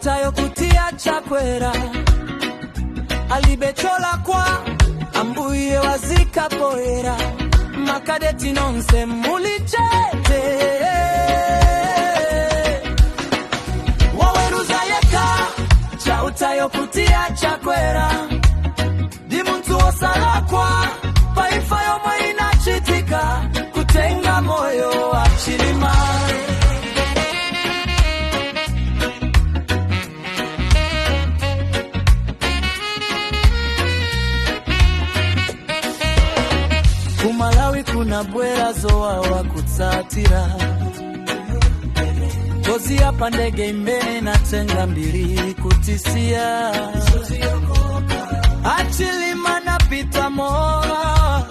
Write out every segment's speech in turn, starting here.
Chautayo kutia Chakwera alibe cholakwa, ambuye wazikapoera. Makadeti nonse mulichete, waweruza yeka. Chautayo kutia Chakwera ndi muntu wosalakwa pa imfa yomwe inachitika kutenga moyo wa Chilima. Kumalawi kuna bwera zowawa kutsatira ngozi ya pandege imene inatenga mbiri kutisiya. Achilima napita moa,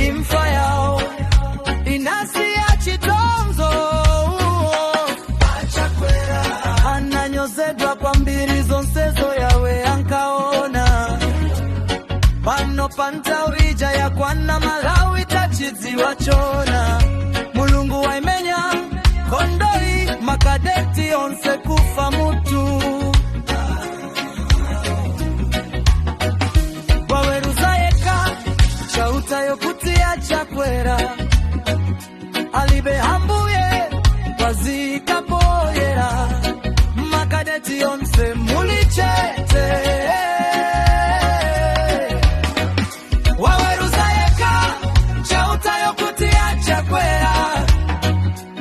imfa yao inasiya chitonzo. Ananyozedwa kwambiri, zonsezo yawe ankaona. Pano pantawija yakwana, Malawi tachidziwa chona. Mulungu waimenya nkhondoi, makadeti onse kufa mutu. Waweruza yeka Chautayo kutia Chakwera alibe ambuye wazikapoyera. Makadeti onse mulichete, waweruza yeka Chautayo kutia Chakwera,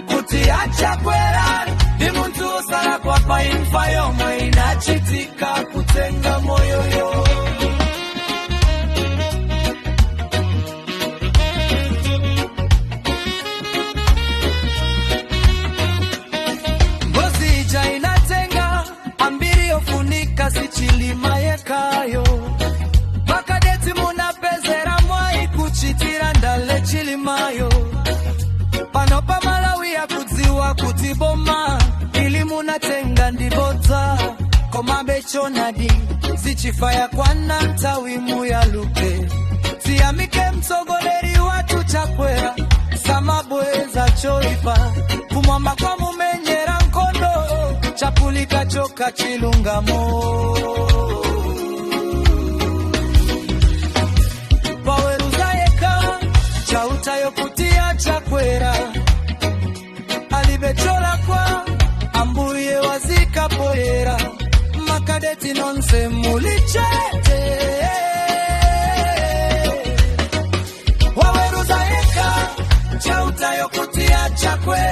kutia Chakwera ndi muntu osalakwa pa imfa yomwe inachitika kutenga moyoyo. Ngozi ija inatenga ambiri ofunika, si Chilima yekayo. Makadeti munapezera mwai kuchitira ndale Chilimayo. Pano pa Malawi yakudziwa kuti boma ili munatenga ndibodza, komabe chonadi zichifa yakwana nthawi muyaluke. Tiyamike mtsogoleri watu Chakwera, samabweza choipa. Kumwamba kwa mumenyera nkhondo, chapulika choka chilungamo. Waweruza yeka Chautayo kutia Chakwera alibe cholakwa, ambuye wazikapoyera. Makadeti nonse mulichete, waweruza yeka Chautayo kutia Chakwera.